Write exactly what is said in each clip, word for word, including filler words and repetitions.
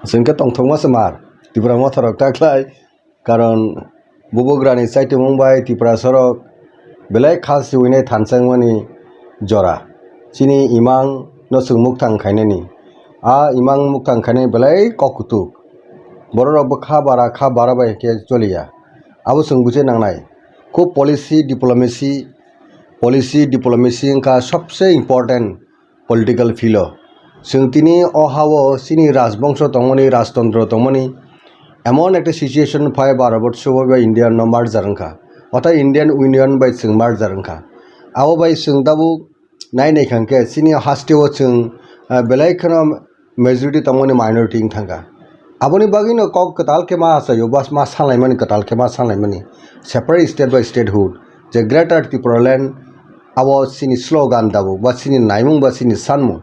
Chwng khe tongthokma se mar, Tipra motharok ta khlai, karon bubagrani chaitumung bai Tiprasarok belai kha siwinai thansa wngmani jora. Chini imang no chwng mukthang khainani, a imang mukthang khainani belai kok kutuk. Bororok bo kha bara, kha bara bai khe choliya. Abo chwng buchi nangnai. Kho policy diplomacy, policy diplomacy wngkha sobse important political field o. Chwng tini o ha-o chini rajbongso tongmani, rajtantro tongmani, emon ekta situation phai Bharat borso bai India no merger wngkha, orthat Indian Union bai chwng merger wngkha. Abo bai chwng tabuk nai nai kha khe chini haste o chwng, ah, belai kheno majority tongmani minority wng thangkha. Aboni bagwino kok kwtal khe ma achaio, bas ma sanlaimani, kwtal khe ma sanlaimani. Separate state by statehood, je Greater Tipraland, abo chini slogan tabuk, ba chini naimung, ba chini sanmung.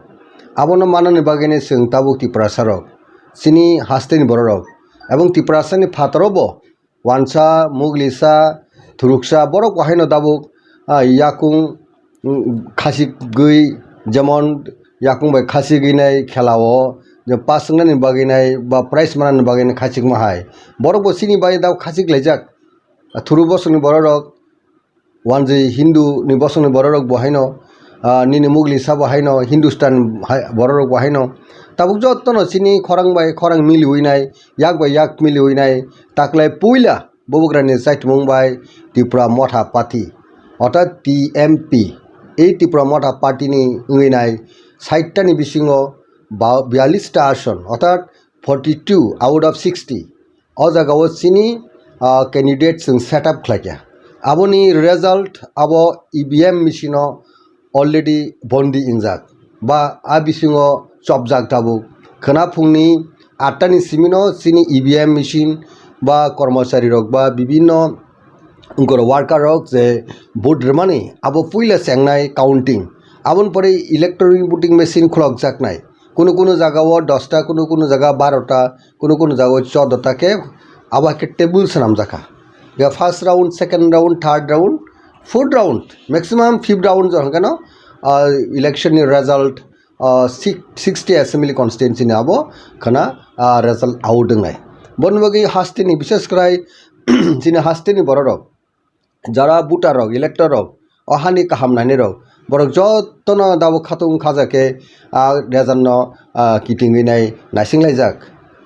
Abono manani bagwino chwng tabuk Tiprasarok chini hasteni bororok ebong Tiprasani phataro bo wansa, muglisa, thuruksa, borok bo haino tabuk, ah, yakung, mm, khachigwi, jemon yakung bai khachigwi nai khela o, je pass wngnani bagwi nai ba prize manani bagwi nai khachigma hai. Borok bo chini bagwi tabuk khachik laijak. Ah, thuru bosongni bororok, wanjwi Hindu ni bosongni bororok bo haino, ah, nini muglisa bo haino, Hindustan hai, bororok bo haino. Tabuk jottono chini khorang bai khorang miliwi nai, yak bai yak miliwi nai, taklai puila bubagrani chaitumung bai Tipra Motha Party, orthat T M P. Ei Tipra Motha Party ni wngwi nai sait ta ni bisingo ba-, biyallis ta ason, orthat forty two out of sixty. O jaga o chini, ah, candidate chwng set up khlaikha. Aboni result abo E V M machine o already bondi wngjak, ba a bisingo chopjak tabuk. Khwna phungni atta ni simi no chini E V M machine ba kormochari rok ba bibinno wngkor worker rok je vote rwmani abo puila chengnai counting. Aboni pore electronic voting machine khulokjaknai. Kunu kunu jaga o dosta, kunu kunu jaga barota, kunu kunu jaga o choddo ta khe abo hai khe table swnamjakha. Ya first round, second round, third round, fourth round, maximum fifth round jora hwnkhe no, ah, election ni result, ah, six-, sixty assembly constituency ni abo khwna, ah, result out wngnai. Boni bagwi haste ni bishes kwrai chini haste ni borok rok, jara voter rok, elector rok, o hani kaham nainai rok, borok jotono dabo khatung khaja khe, ah, result no, ah, kitingwi nai naising laijak.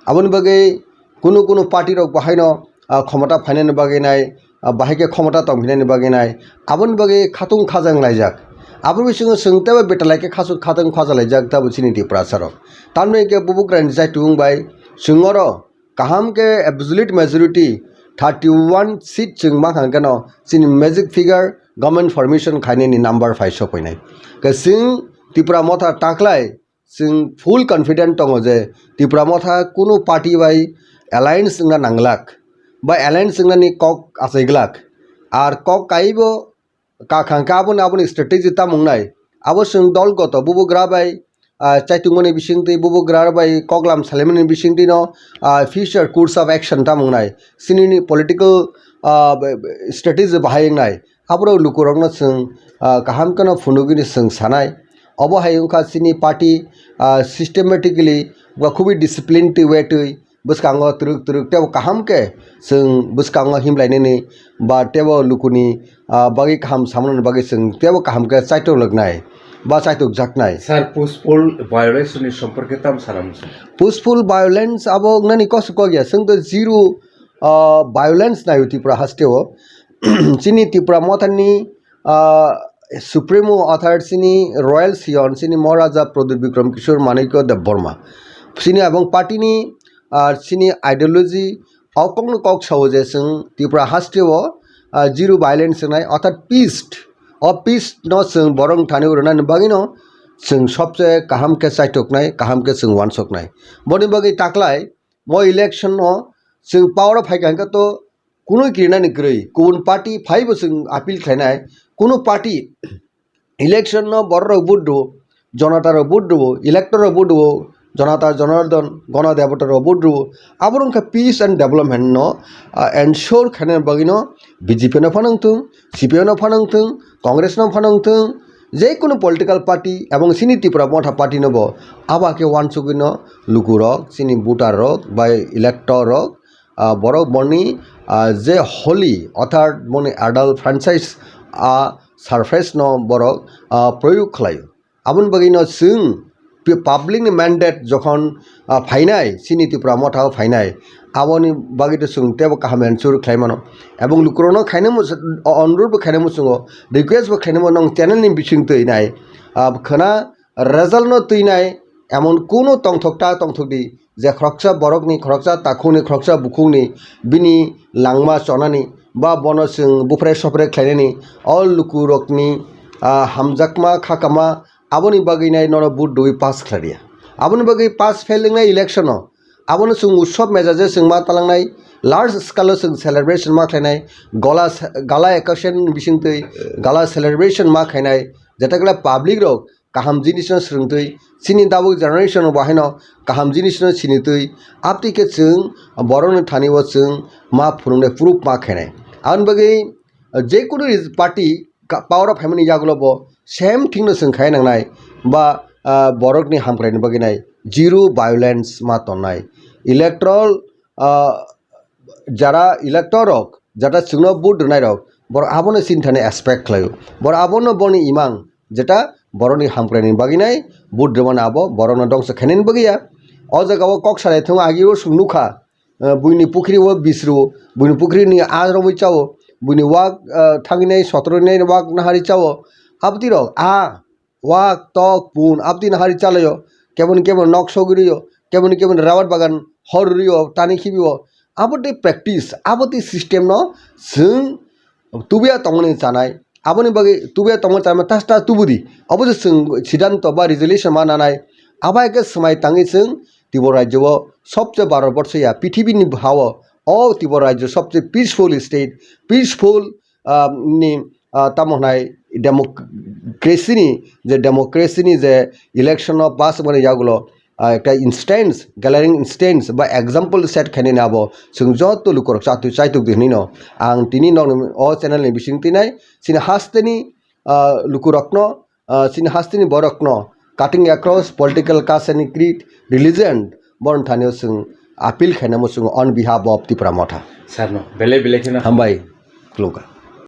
Aboni bagwi kunu kunu party rok bo haino, ah, khomota phainani bagwi nai, ah, bahai khe khomota tongphinani bagwi nai, aboni bagwi khatung khaja wng laijak. Aboni bisingo chwng teibo betalai khe khasu-, khatung khaja laijak tabo chini Tiprasa rok. Tamni hwnkhe bubagrani jaitung bai chwng oro kaham khe absolute majority thirty one seat chwng mankha hwnkhe no chini magic figure government formation khainani number phai sopainai. Khe chwng Tipra Motha taklai chwng full confident tongo je Tipra Motha kunu party bai alliance wngna nanglak ba alliance wngnani kok achaiglak. Ar kok kaibo kakhang khe aboni, aboni strategy tamo wngnai. Abo chwng dol goto bubagra bai, ah, chaitungmani bisingtwi, bubagra bai koklam salaimani bisingtwi no, ah, future course of action tamo wngnai. Chini ni political, ah, b-, b-, strategy bahai wngnai. Aborok lukurokno chwng, ah, kaham kheno phunugwini chwng sanai. Obo hai wngkha chini party, ah, systematically ba khubui disciplined way twi bwskango twrwk twrwk teibo kaham khe chwng bwskango himlainani ba teibo lukuni, ah, bagwi kaham samunani bagwi chwng teibo kaham khe chaitok lwknai ba chaitokjaknai. Sir, peaceful violence ni somporke tam sana muchung. Peaceful violence abo wngnani kosu kok ya, chwng to zero, ah, violence naio Tripura haste o. Chini Tripura Motha ni, ah, Supremo author chini Royal Scion chini Maharaja Pradyut Bikram Kishore Manikya Debbarma. Chini abong party ni, ah, chini ideology o kokno kok sao je chwng Tripura haste o, ah, zero violence wngnai, orthat peace, o peace no chwng borok thani rwnani bagwi no chwng sobse kaham khe chaitoknai, kaham khe chwng uansuknai. Boni bagwi taklai mo election no chwng power o phaikha hwnkhe to kunui kirinani kwrwi, kubun party phaibo chwng appeal khlainai, kunu party election no borok rok vote rwo, jonata rok vote rwo, elector rok vote rwo, jonata jonardon, gono debota rok vote rwo, abo wngkha peace and development no, ah, ensure khainani bagwi no B J P no phanang thung, C P I no phanang thung, Congress no phanang thung, je kunu political party ebong chini Tipra Motha party no bo abo khe uansugwi no lukurok, chini voter rok bai elector rok, ah, borok boni, ah, je holy orthat boni adult franchise, ah, surface no borok, ah, proyog khlai. Aboni bagwi no chwng pi-, public ni mandate jokhon, ah, phainai, chini Tipra Motha o phainai, aboni bagwi to chwng teibo kaham ensure khlai mano. Ebong lukurokno khaina much-, o-, onurodh bo khaina muchungo, request bo khaina muchungo, nong channel ni bising twi nai, ah, khwna result no twi nai, emon kuno tongthok ta tongthok di, je khoroksa borokni, khoroksa takhukni, khoroksa bukhukni bini langma chonani ba bono chwng bupre sopre khlainani, o lukurokni, ah, hamjakma khakama, aboni bagwi nai nono vote rwi pass khlai rwya. Aboni bagwi pass fail wngnai election o, abono chwng utsob mejaje chwng ma talangnai, large scale o chwng celebration ma khlainai, gola se-, gala occasion bisingtwi gala celebration ma khainai, jetakle public rok kaham jinisno swrwngtwi, chini dabuk generation rok bo haino kaham jinisno sinitwi, abtwi khe chwng borokni thani o chwng ma phunuknai proof ma khainai. Aboni bagwi, uh, jekunu party ka-, power o phaimani yagulo bo same thing no chwng khai nangnai ba, ah, borokni hamkraini bagwi nai zero violence ma tonnai. Electoral, ah, jara elector rok, jara chwngno vote rwnai rok, borok abono chini thani expect khlaio. Borok abono boni imang, jeta borokni hamkraini bagwi nai vote rwmani abo borokno dongsa khainani bagwi ya. O jaga o kok salai thung agi o chwng nukha, eh, buini pukhri o bisru, buini pukhri ni a romwi chao, buini wak, eh, thanginai sotro nai wak nahari chao. Abtwi rok a wak tok pun abtwi nahari chalaio, keboni keboni nok sogwi rwio, keboni keboni rabar bagan hor rwio, tani khibio. Abo tei practice, abo tei system no chwng tubuya tongmani chanai. Aboni bagwi tubuya tongmani chanai, tas tas tubudi. Abo je chwng siddhanto ba resolution ma nanai. Abo hai khe swmai tangwi chwng Tripura rajyo o sobse Bharat borsho ya, pithibini ha o, o Tripura rajyo sobse peaceful state, peaceful, ah, ni, ah, tamo hwnai democracy ni, je democracy ni je election o pass wngmani yagulo, ah, ekta instance, glaring instance ba example set khainani abo chwng joto lukurok chatwi chaitok di hwnwi no ang tini nokni o channel ni bising twi nai chini hasteni, ah, lukurokno, ah, chini hasteni borokno cutting across political caste and creed, religion, borok thani o chwng appeal khainamo chwng on behalf of Tipra Motha. Sir no, belai belai kheno hambai, khulumkha.